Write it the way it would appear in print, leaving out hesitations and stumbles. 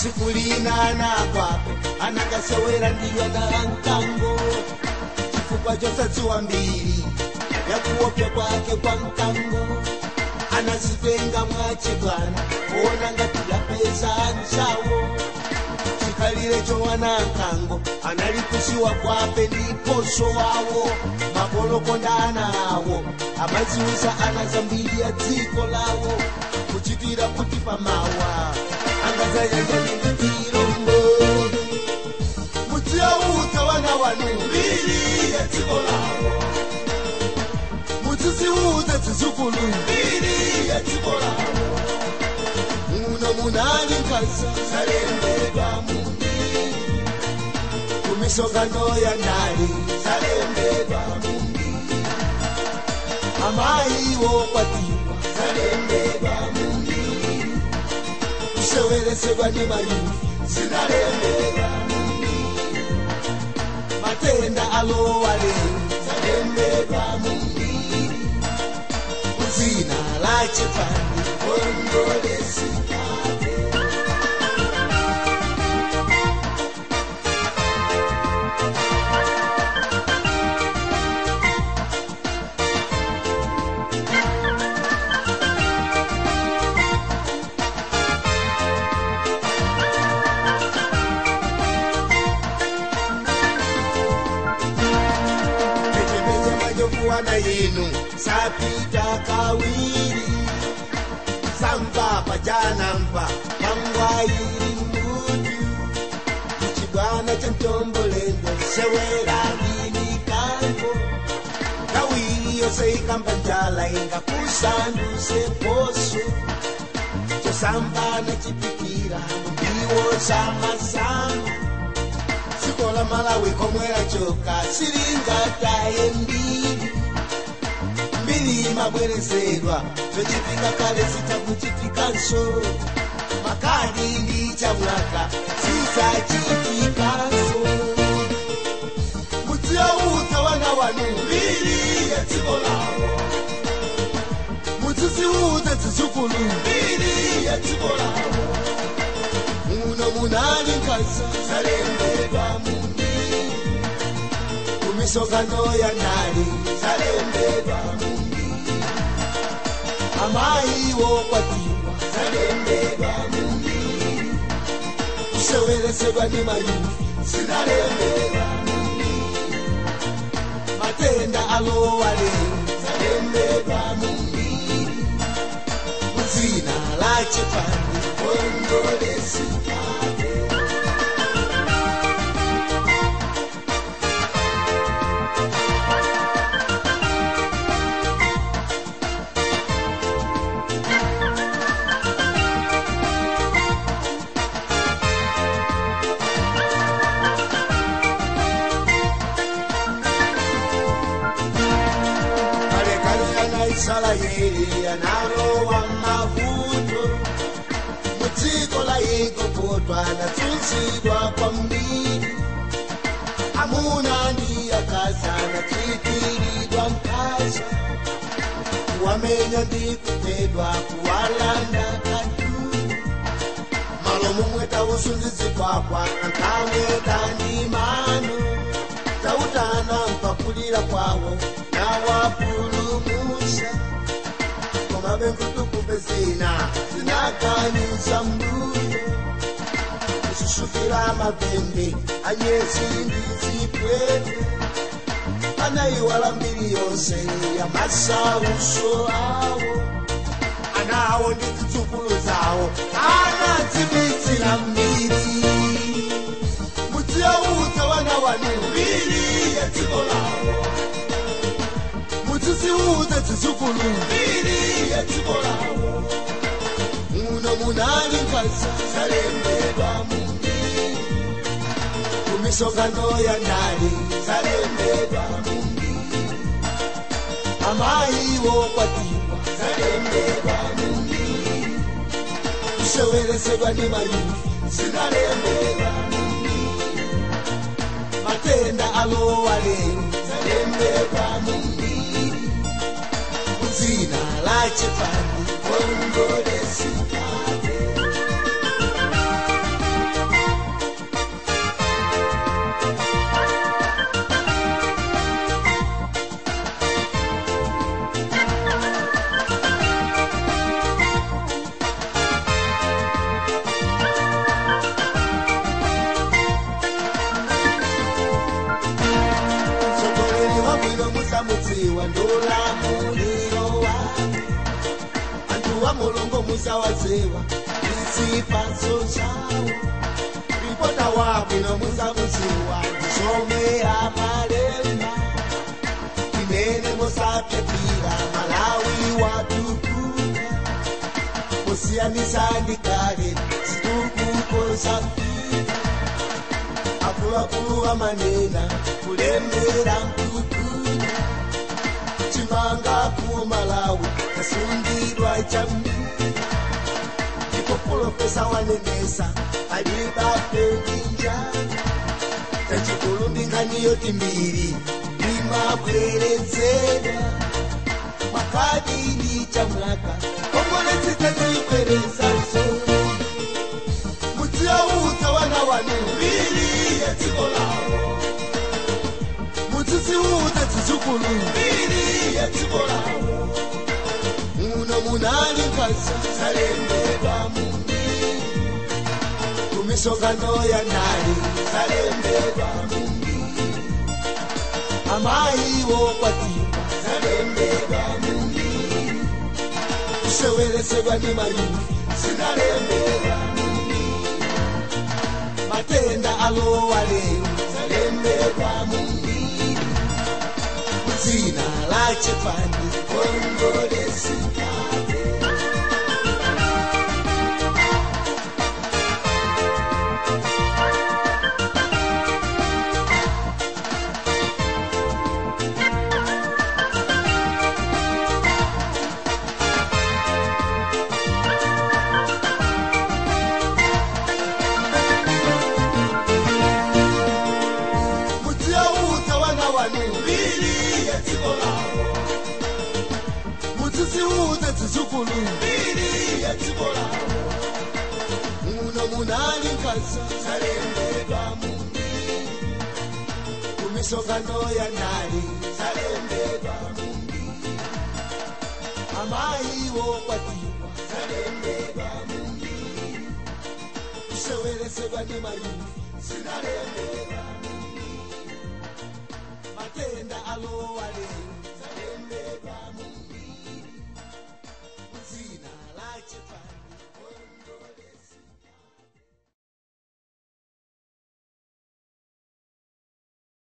Sikulina na kwape anakasewera ndiyo na nkango chifukwa chosadziwa mbiri yakuopya kwake kwa mkango anazitenga mwachibwana kuona ngati yapeza nsawo chikalire chowana nkango analikusiwa kwape ndiposo wawo makolokonda ana awo amaziwisa ana zambiri ya dziko lawo kuchitira kuti pamawa angazayanyanitirombo mudziauta wana wanu mbiri ya dziko lawo mudziziudza dzizukulu mbiri ya dziko lawo muno munali nkhanza zalembedwa mumbiri kumisonkhano ya ndale zalembedwa mumbiri amayi wokwatiwa zalembedwa mumbiri kuseweresedwa ndi mayufi zinalembedwa mumbiri matenda alowa lero zalembedwa mumbiri muzina la chipani kongolesi. Wana yenu sapita kawiri sampa pajana mpa mangwairi mbutu chibwana cha mtombolendo sewera ndini kango kawiri yose ikamba njala inga kusanduse poso chosamba na chipikira ndiwo samasama sikola Malawi komwera choka siringataye mbiri mbiri mabwerezedwa zochitika kale zitakuchitikanso makadi ndi chamwaka zisachitikanso mudziauta wana wanu mbiri ya dziko lawo mudziziudza dzizukulu mbiri ya dziko lawo muno munali nkhanza zalembedwa mumbiri kumisonkhano ya ndale zalembedwa mumbiri amayi wokwatiwa zalembedwa mumbiri kuseweresedwa ndi mayufi zinalembedwa mumbiri matenda alowa lero zalembedwa mumbiri muzina la chipani kongolesi. Israeli analowa mavuto mudziko la Igupto anatsunzidwa kwambiri amuna ndi akazi anachitiridwa nkhanza kuwamenya ndi kuphedwa kuwalanda katundu malo momwe tausunzizikwakwa ankamweta ndi mano tautana mpakulira kwawo nawapulumusa komabe nkutukupezina zinakanyisa mbuyo kususukira mapembe anyezi ndi zipwete anaiwala mbiri yonse ya masauso awo anawo ndi zidzukulu zawo anadzibitsira mbiri mudziauta wana wanu mbiri ya dziko lawo mudziziudza dzizukulu mbiri ya dziko lawo muno munali nkhanza zalembedwa mumbiri kumisonkhano ya ndale zalembedwa mumbiri amayi wokwatiwa zalembedwa mumbiri kuseweresedwa ndi mayufi zinalembedwa mumbiri matenda alowa lero zalembedwa mumbiri muzina la chipani kongolesi. Wa mulungu musawaziwa isipaso zawo ripota wabwino musamuziwa ndisome amalemba inene musapyatira Malawi watukuka musiyanisa ndikale zitukuko zafika akuluakulu amanena kulemera mkukuta chimanga ku Malawi kasungidwa chambi ndipo pulofesa wanenesa alibapeninja tachikulumbi nkhaniyo timbiri imabwerezedwa makadini cha mwaka kongoletsitazikwerezaso mudziyaudza wana wanu mbiri yedziko lawo mudzidziudze dzizukulu mbiri yedziko lawo muno munali nkhanza zalembedwa mumbiri kumisonkhano ya ndale zalembedwa mumbiri amayi wokwatiwa zalembedwa mumbiri kuseweresedwa ndi mayufi zinalembedwa mumbiri matenda alowa lero zalembedwa mumbiri dzina la chipani kongolesikate. Mudziyaudza wana wanu mbiri yedziko lawo mudzidziudze dzizukulu mbiri yedziko lawo muno munali nkhanza zalembedwa mumbiri kumisonkhano ya ndale zalembedwa mumbiri amayi wokwatiwa zalembedwa mumbiri kuseweresedwa ndi mayufi zinalembedwa mumbiri matenda alowa lero.